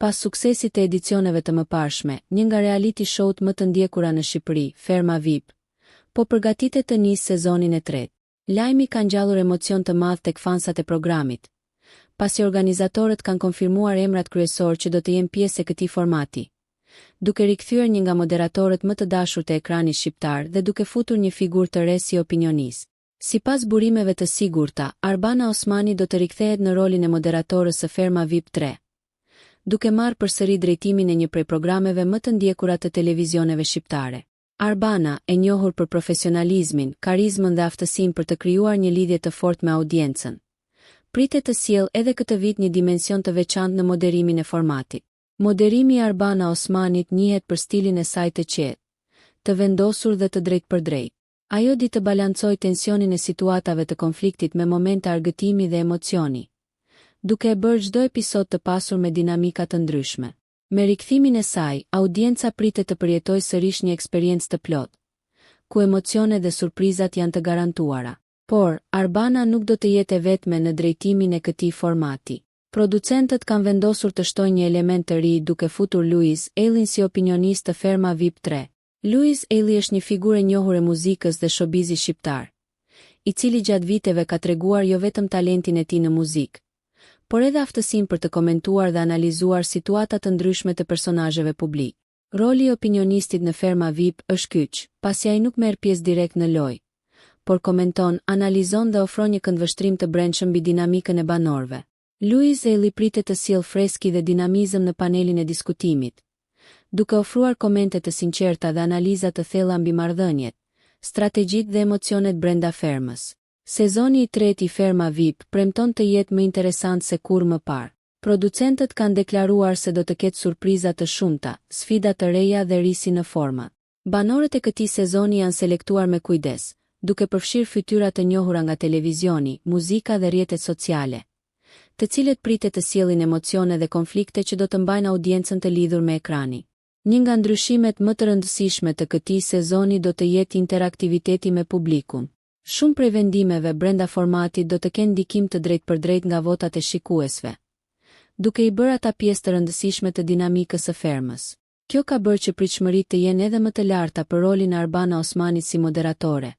Pas suksesit të edicioneve të mëparshme, një nga reality show-t më të ndjekura në Shqipëri, Ferma VIP, po përgatitet të nisë sezonin e tretë. Lajmi ka ngjallur emocion të madh tek fansat e programit, pasi organizatorët kanë konfirmuar emrat kryesorë që do të jenë pjesë e këtij formati, duke rikthyer një nga moderatorët më të dashur të ekranit shqiptar dhe duke futur një figurë të re si opinionist. Sipas burimeve të sigurta, Arbana Osmani do të rikthehet në rolin e moderatores së Ferma VIP 3, duke marrë përsëri drejtimin e një prej programeve më të ndjekura të televizioneve shqiptare. Arbana, e njohur për profesionalizmin, karizmën dhe aftësinë për të krijuar një lidhje të fortë me audiencën, pritet të sjellë edhe këtë vit një dimension të veçantë në moderimin e formatit. Moderimi i Arbana Osmanit njihet për stilin e saj të qetë, të vendosur dhe të drejtpërdrejtë. Ajo di të balancojë tensionin e situatave të konfliktit me momente argëtimi dhe emocioni, duke e bërë çdo episod të pasur me dinamika të ndryshme. Me rikthimin e saj, audienca pritet të përjetojë sërish një eksperiencë të plotë, ku emocionet dhe surprizat janë të garantuara. Por, Arbana nuk do të jetë e vetme në drejtimin e këtij formati. Producentët kanë vendosur të shtojnë një element të ri duke futur Luiz Ejllin si opinionist të Ferma VIP 3. Luiz Ejlli është një figurë e njohur e muzikës dhe showbizit shqiptar, i cili gjatë viteve ka treguar jo vetëm talentin e tij në muzikë, por edhe aftësinë për të komentuar dhe analizuar situata të ndryshme të personazheve publikë. Roli i opinionistit në Ferma VIP është kyç, pasi ai nuk merr pjesë direkt në lojë, por komenton, analizon dhe ofron një këndvështrim të brendshëm mbi dinamikën e banorëve. Luiz Ejlli pritet të sjellë freski dhe dinamizëm në panelin e diskutimit, duke ofruar komente të sinqerta dhe analiza të thella mbi marrëdhëniet, strategjitë dhe emocionet brenda fermës. Sezoni i tretë i Ferma VIP premton të jetë më interesant se kurrë më parë. Producentët kanë deklaruar se do të ketë surpriza të shumta, sfida të reja dhe risi në format. Banorët e këtij sezoni janë selektuar me kujdes, duke përfshirë fytyra të njohura nga televizioni, muzika dhe rrjetet sociale, të cilët pritet të sjellin emocione dhe konflikte që do të mbajnë audiencën të lidhur me ekranin. Një nga ndryshimet më të rëndësishme të këtij sezoni do të jetë interaktiviteti me publikun. Shumë prej vendimeve brenda formatit do të kenë ndikim të drejtpërdrejtë nga votat e shikuesve, duke i bërë ata pjesë të rëndësishme të dinamikës së fermës. Kjo ka bërë që pritshmëritë të jenë edhe më të larta për rolin e Arbana Osmanit si moderatore,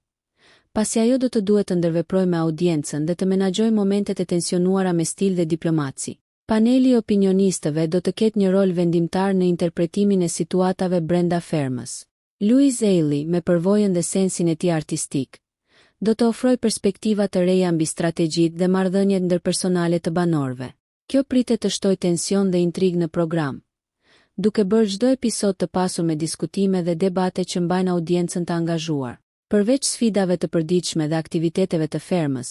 pasi ajo do të duhet të ndërveprojë me audiencën dhe të menaxhojë momentet e tensionuara me stil dhe diplomaci. Paneli i opinionistëve do të ketë një rol vendimtar në interpretimin e situatave brenda fermës. Luiz Ejlli, me përvojën dhe sensin e tij artistik, do të ofrojë perspektiva të reja mbi strategjitë dhe marrëdhëniet ndërpersonale të banorëve. Kjo pritet të shtojë tension dhe intrigë në program, duke bërë çdo episod të pasur me diskutime dhe debate që mbajnë audiencën të angazhuar. Përveç sfidave të përditshme dhe aktiviteteve të fermës,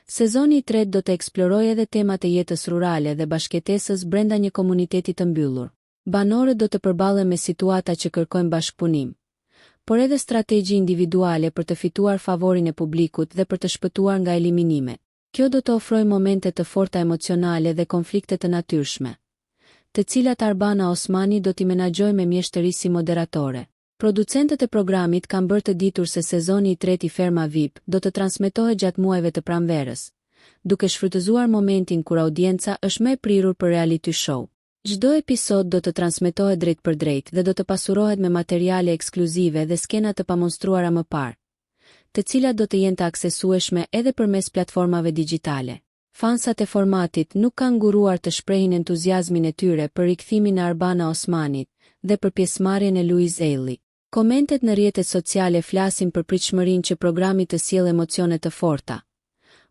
sezoni i tretë do të eksplorojë edhe temat e jetës rurale dhe bashkëjetesës brenda një komuniteti të mbyllur. Banorët do të përballen me situata që kërkojnë bashkëpunim, por edhe strategji individuale për të fituar favorin e publikut dhe për të shpëtuar nga eliminimet. Kjo do të ofrojë momente të forta emocionale dhe konflikte të natyrshme, të cilat Arbana Osmani do t'i menaxhojë me mjeshtëri si moderatore. Producentët e programit kanë bërë të ditur se sezoni i tretë i Ferma VIP do të transmetohet gjatë muajve të pranverës, duke shfrytëzuar momentin kur audienca është më e prirur për reality show. Çdo episod do të transmetohet drejtpërdrejt dhe do të pasurohet me materiale ekskluzive dhe skena të pamonstruara më parë, të cilat do të jenë të aksesueshme edhe përmes platformave digjitale. Fansat e formatit nuk kanë ngurruar të shprehin entuziazmin e tyre për rikthimin e Arbana Osmanit dhe për pjesëmarrjen e Luiz Ejllit. Komentet në rrjetet sociale flasin për pritshmërinë që programi të sjellë emocione të forta,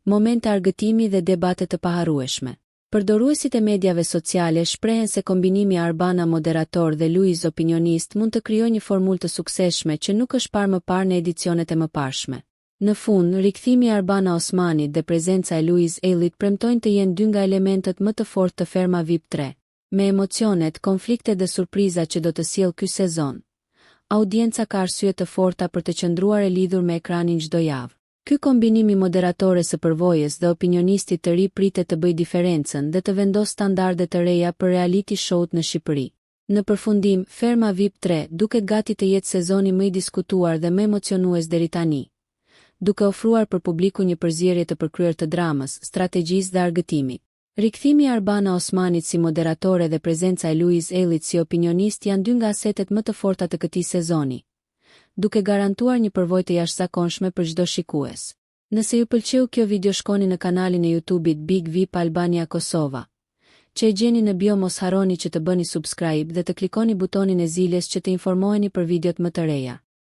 momente argëtimi dhe debate të paharrueshme. Përdoruesit e mediave sociale shprehen se kombinimi Arbana moderator dhe Luiz opinionist mund të krijojë një formulë të suksesshme që nuk është parë më parë në edicionet e mëparshme. Në fund, rikthimi i Arbana Osmanit dhe prezenca e Luiz Ejllit premtojnë të jenë dy nga elementët më të fortë të Ferma VIP 3. Me emocionet, konfliktet dhe surprizat që do të sjellë ky sezon, audienca ka arsye të forta për të qëndruar e lidhur me ekranin çdo javë. Ky kombinim i moderatores së përvojës dhe opinionistit të ri pritet të bëjë diferencën dhe të vendosë standarde të reja për reality show-t në Shqipëri. Në përfundim, Ferma VIP 3 duket gati të jetë sezoni më i diskutuar dhe më emocionues deri tani, duke ofruar për publikun një përzierje të përkryer të dramës, strategjisë dhe argëtimit. Rikthimi i Arbana Osmanit si moderatore dhe prezenca e Luiz Ejllit si opinionist janë dy nga asetet më të forta të këtij sezoni, duke garantuar një përvojë të jashtëzakonshme për çdo shikues. Nëse ju pëlqeu kjo video shkoni në kanalin e YouTube-it Big Vip Albania Kosova, që e gjeni në bio mos harroni që të bëni subscribe dhe të klikoni butonin e ziles që të informoheni për videot më të reja.